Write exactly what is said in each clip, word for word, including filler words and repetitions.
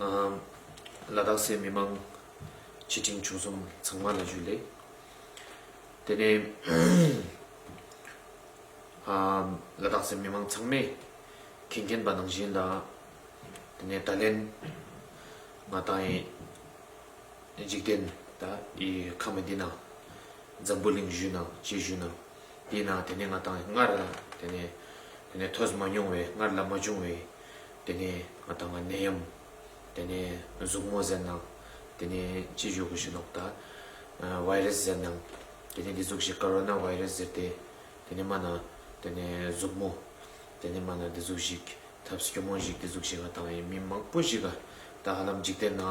ཨ་ལ་དྭགས་སི་མི་མང་ཆེ་འབྲིང་ཆུང་གསུམ་ཚང་མ་ལ་ཇུ་ལེ། ཏེ་ནེ་ཨ་ལ་དྭགས་སི་མི་མང་ཚང་མས་མཁྱེན་མཁྱེན་པ་ནང་བཞིན་ལ། ཏེ་ནེ་ད་ལན་ང་ཏང་ངི་འཇིག་རྟེན་ད་འི་ཁམས་འདི་ན་འཛམ་བུ་གླིང་ཞུ་ན་ཅི་ཞུ་ན་འདི་ན་ཏེ་ནེ་ང་ཏང་སྔར་ལ་ཏེ་ནེ་ཏེ་ནེ་ཐོས་མ་མྱོང་བའི་སྔར་ལ་མ་བྱུང་བའི་ཏེ་ནེ་ང་ཏང་ནད་ཡམས་ཏེ་ནེ་ཟུག་མོ་ཟེར་ན་ཏེ་ནེ་ཅི་ཞུ་གོས་ཤེས་ནོག་ད་ཝའི་རས་ཟེར་ན་ཏེ་ནེ་འི་ཟུག་ཞིག་ཀོ་རོ་ན་ཝའི་རས་ཟེར་ཏེ་ཏེ་ནེ་མ་ན་ཏེ་ནེ་ཟུག་མོ་ཏེ་ནེ་མ་ན་འི་ཟུག་ཞིག་ཐབས་སྐྱོ་མོ་ཞིག་འི་ཟུག་ཞིག་ག་ཏང་ཡིན་མི་མང་པོ་ཞིག་ག་ད་ཧ་ལམ་འཇིག་རྟེན་ན་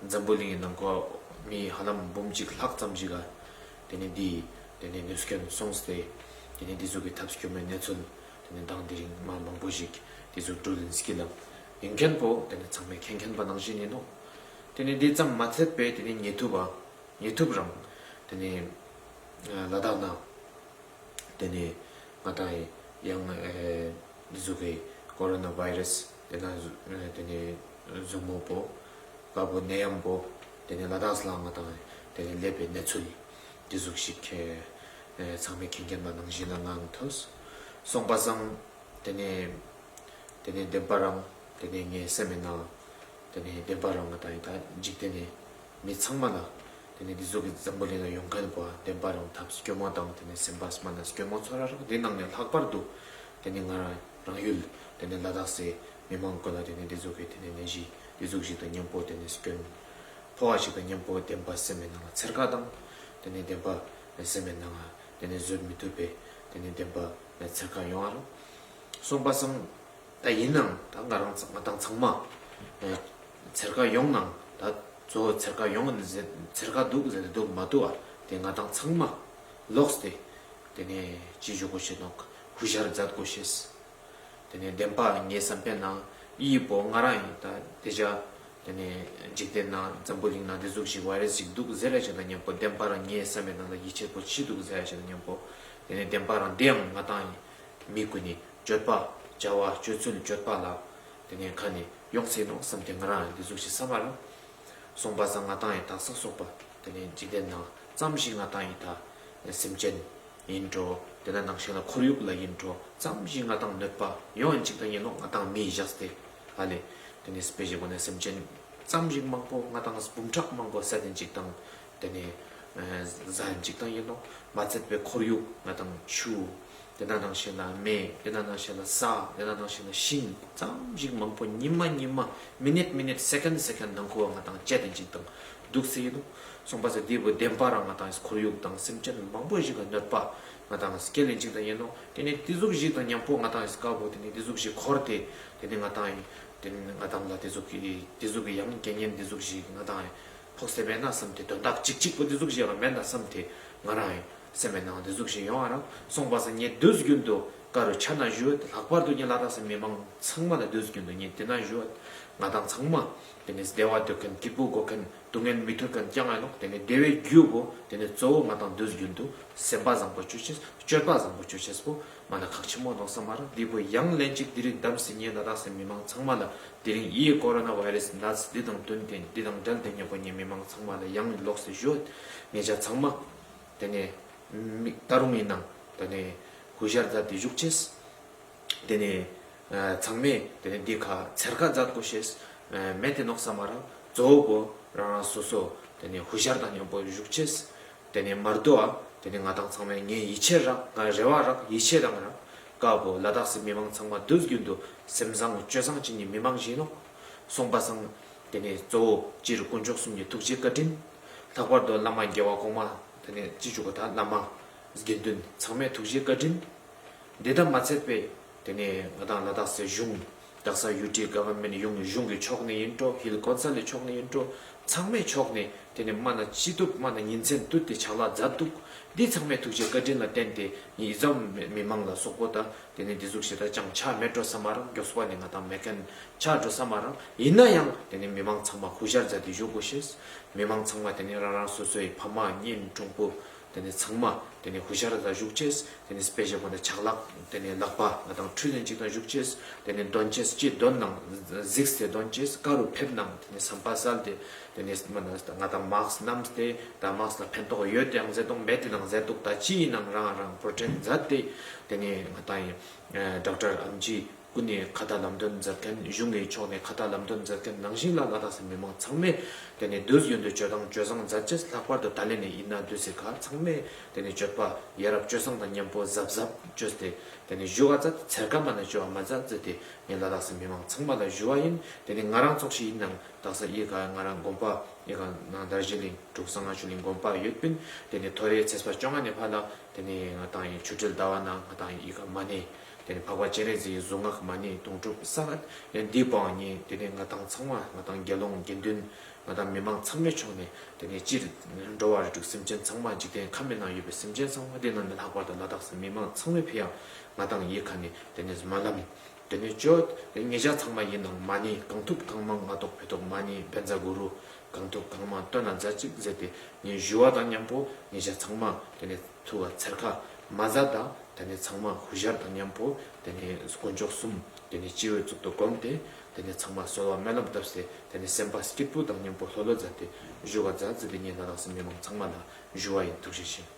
འཛམ་བུ་གླིང་ངི་ནང་ཁོ་མི་ཧ་ལམ་འབུམ་གཅིག་ལྷག་ཙམ་ཞིག་ག་ཏེ་ནེ་འདི་ཏེ་ནེ་ནུས་སྐྱོན་སོང་སྟེ་ཏེ་ནེ་འི་ཟུག་གི་ཐབས་སྐྱོ་མོའི་གནས་ཚུལ་ཏེ་ནེ་མདང་དེ་རིང་མ་མང་པོ་ཞིག་འི་ཟུག་འགྲུལ་ཡིན་སྐྱིད་ལ་ཡིན་མཁན་པོ་ཏེ་ནེ་ཚང་མས་མཁྱེན་མཁྱེན་པ་ནང་བཞིན་ཡིན་ནོག། ཏེ་ནེ་འདི་ཙམ་མ་ཚད་པའི་ཏེ་ནེ་ཉེ་ཐུབ་པ་ཉེ་ཐུབ་རང་ཏེ་ནེ་ལ་དྭགས་ན་ཏེ་ནེ་ང་ཏང་ཡང་ཨེ་འི་ཟུག་གི་ཀོ་རོ་ན་ཝའི་རས་ཏེ་ན་ཏེ་ནེ་ཟུག་མོ་པོ་ཀ་བོ་ནད་ཡམས་པོ་ཏེ་ནེ་ལ་དྭགས་ལ་ང་ཏང་ཏེ་ནེ་སླེབས་པའི་གནས་ཚུལ་འི་ཟུག་ཞིག་ཨེ་ཚང་མས་མཁྱེན་མཁྱེན་པ་ནང་བཞིན་ལ་ངའང་ཐོས་སོང་པ་སང་ཏེ་ནེ་ཏེ་ནེ་བདེན་པ་རང་ཏེ་ནེ་ངའི་སེམས་མེད་ན་ཏེ་ནེ་བདེན་པ་རང་ང་ཏང་ཡི་ད་འཇིག་རྟེན་ནི་མི་ཚང་མ་ལ་ཏེ་ནེ་འི་ཟུག་གི་འཛམ་བུ་གླིང་ལ་ཡོང་མཁན་པོ་བདེན་པ་རང་ཐབས་སྐྱོ་མོ་དང་ཏེ་ནེ་སེམས་པ་སྨ་ན་སྐྱོ་མོ་ཚོར་ར་རག། འདི་ནང་ནེ་ལྷག་པར་དུ་ཏེ་ནེ་ང་རང་རང་ཡུལ་ཏེ་ནེ་ལ་དྭགས་སི་མི་མང་ཀུན་ལ་ཏེ་ནེ་འི་ཟུག་གི་ཏེ་ནེ་ནད་གཞི་འི་ཟུག་ཞིག་དང་མཉམ་པོ་ཏེ་ནེ་སྐྱོན་ཕོག་པ་ཞིག་དང་མཉམ་པོ་བདེན་པ་སེམས་མེད་ནང་ལ་འཚེར་ཁ་དང་ཏེ་ནེ་བདེན་པ་སེམས་མེད་ནང་ལ་ཏེ་ནེ་བཟོད་མི་ཐུབ་པའི་ཏེ་ནེ་བདེན་པ་འཚེར་ཁ་ཡོང་བ་རང་སོང་པ་སང་། ད་ཡིན་ནའང་ད་ང་རང་ཚང་ང་ཏང་ཚང་མ་ཨེ་འཚེར་ཁ་ཡོང་ནའང་ད་གཙོ་བོ་འཚེར་ཁ་ཡོང་ཟེར་འཚེར་ཁ་འདུག་ཟེར་འདུག་མ་འདུག་པ་ཏེ་ང་ཏང་ཚང་མ་ལོགས་ཏེ་ཏེ་ནེ་ཅི་ཞུ་གོས་ཤེས་ནོག། ཧུ་ཤར་མཛད་གོས་ཤེས། ཏེ་ནེ་བདེན་པ་ངའི་བསམ་པའི་ནང་འི་པོ་ང་རང་ཡིན་ད་ཏེ་ཅག་ཏེ་ནེ་འཇིག་རྟེན་ན་འཛམ་བུ་གླིང་ན་འི་ཟུག་ཞིག་ཝའི་རས་ཞིག་འདུག་ཟེར་ར་ཞིག་དང་མཉམ་པོ་བདེན་པ་རང་ངའི་བསམ་པའི་ནང་ལ་ཡིད་ཆེས་པོ་ཅི་འདུག་ཟེར་ར་ཞིག་དང་མཉམ་པོ་ཏེ་ནེ་བདེན་པ་རང་འདི་ཡང་ང་ཏང་ཡིན། མི་ཀུན་ནི་སྤྱོད་པ་བྱ་བ་སྤྱོད་ཚུལ་སྤྱོད་པ་ལ་ཏེ་ནེ་ཁ་ནེ་ཡོང་སེ་ནོག་བསམ་སྟེ་ང་རང་འདི་ཟུག་ཞིག་བསམ་པ་རང་སོང་པ་སང་ང་ཏང་ཡི་དག་ས་སོགས་པ་ཏེ་ནེ་འཇིག་རྟེན་ན་ཙམ་ཞིག་ང་ཏང་ཡི་ད་སེམས་ཅན་ཡིན་འགྲོ་ཏེ་ན་ནང་བཞིན་ལ་ཁོར་ཡུག་ལ་ཡིན་འགྲོ་ཙམ་ཞིག་ང་ཏང་གནོད་པ་ཡོང་ཡིན་ཅིག་དང་ཡིན་ནོག་ང་ཏང་མི་བཞག་སྟེ་ཧ་ལེ་ཏེ་ནེ་སྤེ་ཞིག་གོ་ནེ་སེམས་ཅན་ཙམ་ཞིག་མང་པོ་ང་ཏང་འབུམ་ཕྲག་མང་པོ་ས་ཏེ་ཅིག་དང་ཏེ་ནེ་ཟ་ཡིན་ཅིག་དང་ཡིན་ནོག་མ་ཚད་པའི་ཁོར་ཡུག་ང་ཏང་ཆུ། ཏེ་ན་ནང་བཞིན་ལ་མེ། ཏེ་ན་ནང་བཞིན་ལ་ས། ཏེ་ན་ནང་བཞིན་ལ་ཤིང་ཙམ་ཞིག་མང་པོ་ཉི་མ་ཉི་མ་མི་ནིཊ་མི་ནིཊ་སེ་ཀེན་སེ་ཀེན་ནང་ཁོ་ང་ཏང་བཅད་དེ་ཅིག་དང་འདུག་སེ་ཡིན་ནོག་སོང་པ་སང་འདི་པོ་བདེན་པ་རང་ང་ཏང་ཁོར་ཡུག་དང་སེམས་ཅན་མང་པོ་ཞིག་ག་གནོད་པ་ང་ཏང་སྐྱེལ་ཡིན་ཅིག་དང་ཡིན་ནོག་ཏེ་ནེ་འདི་ཟུག་ཞིག་དང་མཉམ་པོ་ང་ཏང་སྐབས་པོ་ཏེ་ནེ་འདི་ཟུག་ཞིག་འཁོར་ཏེ་ཏེ་ནེ་ང་ཏང་ཏེ་ནེ་ང་ཏང་ལ་འདི་ཟུག་གི་འདི་ཟུག་གི་ཡང་རྐྱེན་ངན་འདི་ཟུག་ཞིག་ང་ཏང་ཕོག་སྟེ་མེད་ན་བསམ་སྟེ་དོན་དག་ཅིག་ཅིག་པོ་འདི་ཟུག་ཞིག་ཡང་མེད་ན་བསམ་སྟེ་ང་རང་ཡང་སེམས་མེད་ནང་འདི་ཟུག་ཞིག་ཡོང་བ་རང་སོང་པ་སང་ངས་དུས་རྒྱུན་དུ་ཀ་རུ་ཆ་ན་ཞུ་ལྷག་པར་དུ་ངས་ལ་དྭགས་སི་མི་མང་ཚང་མ་ལ་དུས་རྒྱུན་དུ་ངས་ཏེ་ན་ཞུ་ང་ཏང་ཚང་མ་ཏེ་ནེ་བདེ་བ་འདོད་མཁན་སྐྱིད་པོ་དགོས་མཁན་སྡུག་བསྔལ་མི་འདོད་མཁན་རྐྱང་ཡིན་ནོག་ཏེ་ནེ་བདེ་བའི་རྒྱུ་པོ་ཏེ་ནེ་གཙོ་བོ་ང་ཏང་དུས་རྒྱུན་དུ་སེམས་པ་བཟང་པོ་བཅོ་ཅེས་སྤྱོད་པ་བཟང་པོ་བཅོ་ཅེས་པོ་མ་ན་ཁག་ཆེན་མོ་ནོག་བསམ་མ་རང་འདི་པོ་ཡང་ལན་ཅིག་དེ་རིང་གདམས་སེ་ངས་ལ་དྭགས་སི་མི་མང་ཚང་མ་ལ་དེ་རིང་འི་ཀོ་རོ་ན་ཝའི་རས་ནད་འདི་དང་བསྟུན་ཏེ་འདི་དང་འབྲེལ་ཏེ་ཉེ་པོ་ངས་མི་མང་ཚང་མ་ལ་ཡང་ལོགས་སེ་ཞུ་ངེད་ཅག་ཚང་མ་ཏེ་ནེ་མི་ད་རུང་ཡིན་ནའང་ཏེ་ནེ་ཧུ་ཤར་མཛད་དེ་བཞུགས་ཅེས། ཏེ་ནེ་ཚང་མས་ཏེ་ནེ་འདི་ཁ་འཚེར་ཁ་མཛད་གོས་ཤེས་མེད་དེ་ནོག་བསམ་མ་རང་གཙོ་བོ་པོ་རང་རང་སོ་སོ་ཏེ་ནེ་ཧུ་ཤར་དང་མཉམ་པོ་བཞུགས་ཅེས། ཏེ་ནེ་མར་དོ་ཨ་ཏེ་ནེ་ང་ཏང་ཚང་མས་ངའི་ཡིད་ཆེས་རག་ང་རེ་བ་རག་ཡིད་ཆེས་དང་རག་ཀ་བོ་ལ་དྭགས་སི་མི་མང་ཚང་མ་དུས་རྒྱུན་དུ་སེམས་བཟང་སྤྱོད་བཟང་ཅན་གྱི་མི་མང་ཞིག་ནོག་སོང་པ་སང་། ཏེ་ནེ་གཙོ་བོ་སྤྱིར་དཀོན་མཆོག་གསུམ་གྱི་ཐུགས་རྗེ་བཀའ་དྲིན། ལྷག་པར་དུ་བླ་མ་རྒྱལ་བ་གོང་མ་ཏེ་ནེ་སྤྱི་གཙུག་གི་ད་བླ་མ་དགེ་འདུན་ཚང་མའི་ཐུགས་རྗེ་བཀའ་དྲིན། འདི་དང་མ་ཚད་པའི་ཏེ་ནེ་ང་ཏང་ལ་དྭགས་སི་གཞུང་དག་ས་ཡུ་ཊི་ག་ཝར་མེན་ཊ་གཞུང་གཞུང་གི་ཕྱོགས་ནེ་ཡིན་འགྲོ་ཧིལ་ཀོན་སལ་ལི་ཕྱོགས་ནེ་ཡིན་འགྲོ་ཚང་མའི་ཕྱོགས་ནེ་ཏེ་ནེ་མ་ན་ཅི་ཐུབ་མ་ན་ཉིན་མཚན་བསྟུད་དེ་ཕྱག་ལས་མཛད་འདུག་འདི་ཚང་མའི་ཐུགས་རྗེ་བཀའ་དྲིན་ལ་བརྟེན་ཏེ་ཡི་ཙམ་མི་མང་ལ་སོགས་པོ་དང་ཏེ་ནེ་འདི་ཟུག་ཞིག་ད་ཅང་ཆ་མེད་འགྲོ་བསམ་མ་རང་མགྱོགས་པ་ནེ་ང་ཏང་མེད་མཁན་ཆ་འགྲོ་བསམ་མ་རང་ཡིན་ན་ཡང་ཏེ་ནེ་མི་མང་ཚང་མ་ཧུ་ཤར་མཛད་དེ་བཞུགས་གོས་ཤེས། མི་མང་ཚང་མ་ཏེ་ནེ་རང་རང་སོ་སོའི་ཕ་མ་གཉེན་དྲུང་པོ་ ཏེ་ནེ་ཚང་མ་ཏེ་ནེ་ཧུ་ཤར་ལ་བཞུགས་ཅེས། ཏེ་ནེ་སྤེ་ཞབས་པོ་ནེ་ཕྱག་ལག་ཏེ་ནེ་ལག་པ་ང་དང་ཁྲུས་ལན་ཅིག་དང་བཞུགས་ཅེས། ཏེ་ནེ་དོན་ཅེས་ཅི་དོན་ནང་གཟིགས་ཏེ་དོན་ཅེས། ཀ་རུ་ཕེབས་ནང་ཏེ་ནེ་སམ་པ་སལ་ཏེ། ཏེ་ནེ་མ་ན་ང་དང་མཱསྐ་སྣམས་ཏེ་ད་མཱསྐ་ལ་ཕན་ཐོགས་ཡོད་དེ་ཡང་ཟེར་དུག་མེད་དེ་ནང་ཟེར་དུག་ད་ཅི་ཨིན་ནང་རང་རང་པྲོ་ཊེཀྚ་མཛད་དེ། ཏེ་ནེ་ང་དང་ཨིན་ཌོག་ཊར་ཨམ་ཆི་གུན་ནི་ཁ་ཏ་ལམ་སྟོན་མཛད་ཁན། གཞུང་གི་ཕྱོགས་ནེ་ཁ་ཏ་ལམ་སྟོན་མཛད་ཁན་ནང་བཞིན་ལ་ལ་དྭགས་སི་མི་མང་ཚང་མས་ཏེ་ནེ་དུས་རྒྱུན་དུ་ཅོ་སྟངས་ཅོ་སྟངས་མཛད་ཅེས། ལྷག་པར་དུ་ད་ལན་ནེ་ཨིན་ན་དུས་སི་ཁ་ཚང་མས་ཏེ་ནེ་ཅོད་པ་ཡ་རབས་ཅོ་སྟངས་དང་ཉམ་པོ་གཟབ་གཟབ་ཅོས་ཏེ་ཏེ་ནེ་ཞུ་བ་མཛད་དེ་ཚེར་ཀ་མ་ནེ་ཅོ་བ་མ་མཛད་ཟེར་ཏེ་ངས་ལ་དྭགས་སི་མི་མང་ཚང་མ་ལ་ཞུ་བ་ཨིན། ཏེ་ནེ་ང་རང་ཙོགས་ཤིག་ཨིན་ནང་དག་ས་ཨི་ཀ་ང་རང་དགོན་པ་ཨི་ཀ་ནང་དར་ཇི་ལིང་འབྲུག་གསང་སྔགས་ཆོས་གླིང་དགོན་པ་ཡོད་པིན། ཏེ་ནེ་ཐོ་རེ་ཚེས་པ་བཅོ་ལྔ་ནེ་ཕར་ལ་ཏེ་ནེ་ང་དང་ཨིན་ཆོ་འཕྲུལ་ཟླ་བ་ནང་ང་དང་ཨིན་ཨི་ཀ་མ་ཎི་ཏེ་ནེ་འཕགས་པ་སྤྱན་རས་གཟིགས་གཟུངས་སྔགས་མ་ཎི་དུང་སྒྲུབ་གསན་ཡིན། འདི་པོའང་ཨིན། ཏེ་ནེ་ང་དང་ཚང་མ་ང་དང་དགེ་སློང་དགེ་འདུན་ང་དང་མི་མང་ཚང་མའི་ཕྱོགས་ནེ་ཏེ་ནེ་སྤྱིར་འགྲོ་བ་རིགས་དྲུག་སེམས་ཅན་ཚང་མ་འཇིག་རྟེན་ཁམས་ནང་ཡོད་པའི་སེམས་ཅན་ཚང་མ་ཏེ་ནང་ནེ་ལྷག་པར་དུ་ལ་དྭགས་སི་མི་མང་ཚང་མའི་ཕིའ་ཡང་ང་དང་ཨི་ཀ་ནེ་ཏེ་ནེ་སྨོན་ལམ་ཏེ་ནེ་ཅོ་ཏེ་ཉེ་ཞ་ཚང་མ་ཨིན་ནང་མ་ཎི་གང་ཐུབ་གང་མང་ང་ཏོག་ཕེ་ཏོག་མ་ཎི་བཛྲ་གུ་རུ་གང་ཐུབ་གང་མང་བཏོན་ན་མཛད་ཅིག་ཟེར་ཏེ་ངས་ཞུ་བ་དང་ཉམ་པོ་ཉེ་ཞ་ཚང་མ་ཏེ་ནེ་ཐུགས་ལ་ཚེར་ཀ་མ་ཟ་ད་ཏེ་ནེ་ཚང་མ་ཧུ་ཤར་དང་ཉམ་པོ་ཏེ་ནེ་དཀོན་མཆོག་གསུམ་ཏེ་ནེ་སྤྱི་བོའི་གཙུག་ཏུ་བསྒོམས་ཏེ་ཏེ་ནེ་ཚང་མ་གསོལ་བ་སྨོན་ལམ་བཏབ་སྟེ་ཏེ་ནེ་སེམས་པ་སྐྱིད་པོ་དང་ཉམ་པོ་ལྷོད་ལྷོད་མཛད་དེ་ཞུ་བ་མཛད་ཟེར་ཏེ་ངས་ལ་དྭགས་སི་མི་མང་ཚང་མ་ལ་ཞུ་བ་ཨིན། ཐུགས་རྗེ་ཆེ།